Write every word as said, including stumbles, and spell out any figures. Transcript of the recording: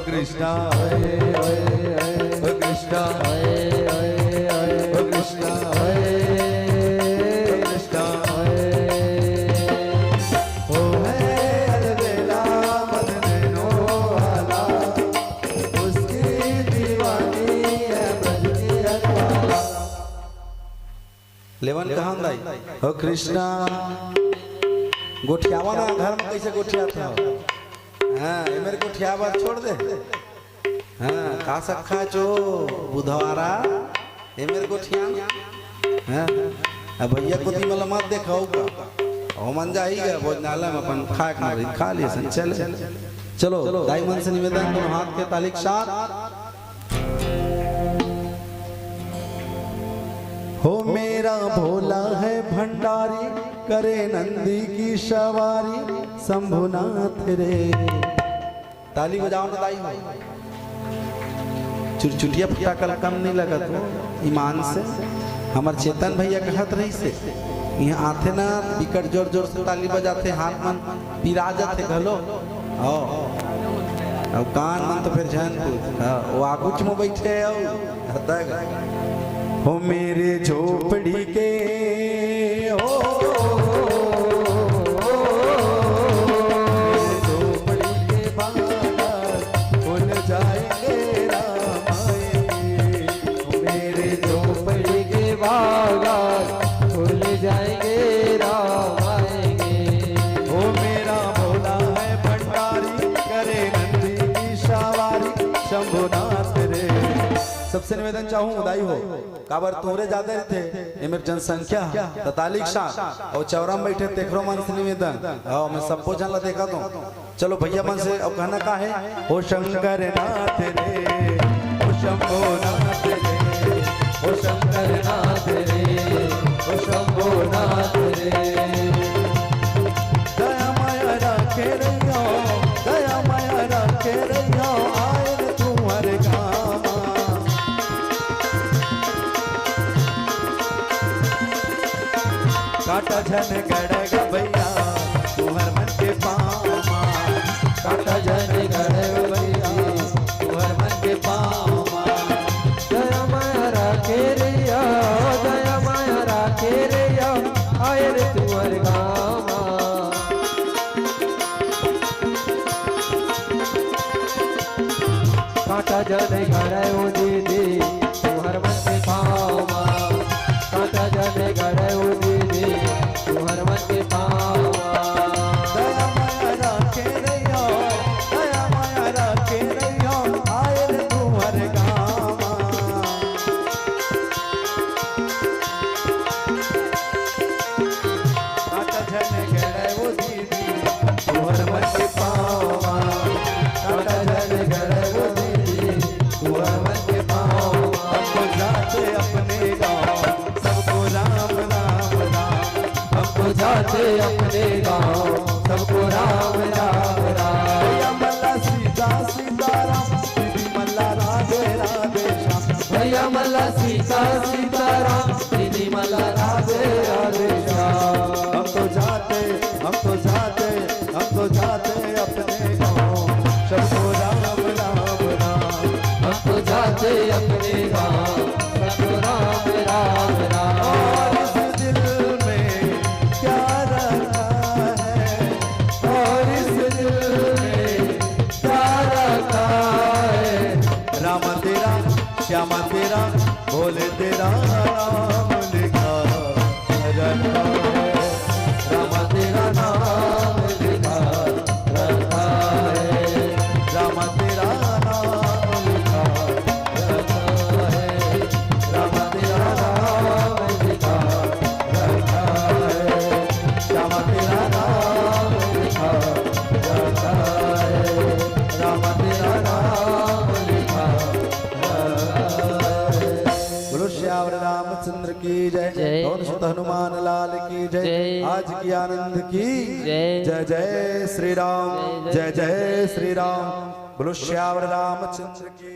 कृष्णा हरे हरे हरे कृष्णा हरे हरे हरे कृष्णा हरे कृष्णा हरे। वो है अलबेला मदन नैनों वाला, उसकी दीवानी है ब्रज की रखवाला। लेवन कहाँ दाई? हो कृष्णा, गोठियावा ना, घर में कैसे गोठियात हो? हाँ, एमेर गोठियावा छोड़ दे। हाँ, का सखा चो बुधवारा, एमेर गोठिया। हाँ, अब भैया को ती मला मत देखाओ का। ओ मन जाही गा, भोजनालय में अपन खाए के मरी, खा लिए सन, चले। चलो, दाई मन से निवेदन, दोनों हाथ के ताली के साथ। हो मेरा भोला है भंडारी, करे नंदी की सवारी शंभुनाथ रे। ताली बजाओ ना दाई हो। चुरचुटिया फटाकल कम नहीं लगत हो, ईमान से। हमर चेतन भैया कहत रहिसे, यहाँ आथे ना, बिकट जोर जोर से ताली बजाथे, हाथ मन पिरा जाथे घलो। आओ। अब कान मन तो फिर झन पूछ। हाँ, वो आगुच में बैठे हो। हतक। हो मेरे झोपड़ी के, हो, मेरे झोपड़ी के बालक खुल जाएंगे राम आएंगे। हो मेरे झोपड़ी के बालक खुल जाएंगे राम आएंगे। वो मेरा भोला है भंडारी, करे नंदी की सवारी शंभुनाथ रे। सबसे निवेदन चाहूँ दाई हो, काबर तोरे ज्यादा रहिथे, एमेर जनसंख्या त ताली के साथ, अउ चौरा में बैठे तेखरो मन से निवेदन, अउ मैं सबो झन ला देखत हूँ। चलो भैया मन से, अउ कहना का है? हो शंकर नाथ रे, हो शंभो नाथ रे, हो शंकर नाथ रे, हो शंभो नाथ रे। दया माया राखे रहियो, दया माया राखे रहियो, आए रे तुंहर गामा। कांटा झन गड़े गा भैया, तुंहर मन के पाँव मा। कांटा झन गड़े गा भैया, तुंहर मन के पाँव मा। दया माया राखे रहियो, दया माया राखे रहियो, आए रे तुंहर गामा। कांटा झन गड़े ओ दीदी, तुंहर मन के पाँव मा। कांटा झन गड़े ओ दीदी, तुंहर मन के पाँव मा। दया माया राखे रहियो, दया माया राखे रहियो, आए रे तुंहर गामा। कांटा झन गड़े ओ दीदी, तुंहर मन के पाँव मा। कांटा झन गड़े ओ दीदी, तुंहर मन के पाँव मा। हम तो जाते अपने गाँव, सबको राम राम राम। हम तो जाते अपने गाँव, सबको राम राम राम। भैया मन ला सीता सीताराम, दीदी मन ला राधे राधे श्याम। भैया मन ला सीता सीताराम, दीदी मन ला राधे राधे श्याम। हम तो जाते, हम तो जाते, हम तो जाते अपने गाँव, सबको राम राम राम। हम तो जाते अपने गाँव, सबको राम राम राम। और इस दिल में क्या रखा है, और इस दिल में क्या रखा है? राम तेरा, श्यामा तेरा, भोले तेरा नाम लिखा रखा है। राम तेरा नाम लिखा रखा है। राम तेरा नाम लिखा रखा है। राम तेरा नाम लिखा रखा है। श्यामा तेरा नाम लिखा रखा है। राम तेरा नाम लिखा रखा है। बोलो श्यावर रामचंद्र की जय। जय। पवन सुत हनुमान लाल की जय। जय। आज की आनंद की जय। जय जय श्री राम। जय जय। जय जय श्री राम। बोलो श्यावर रामचंद्र की।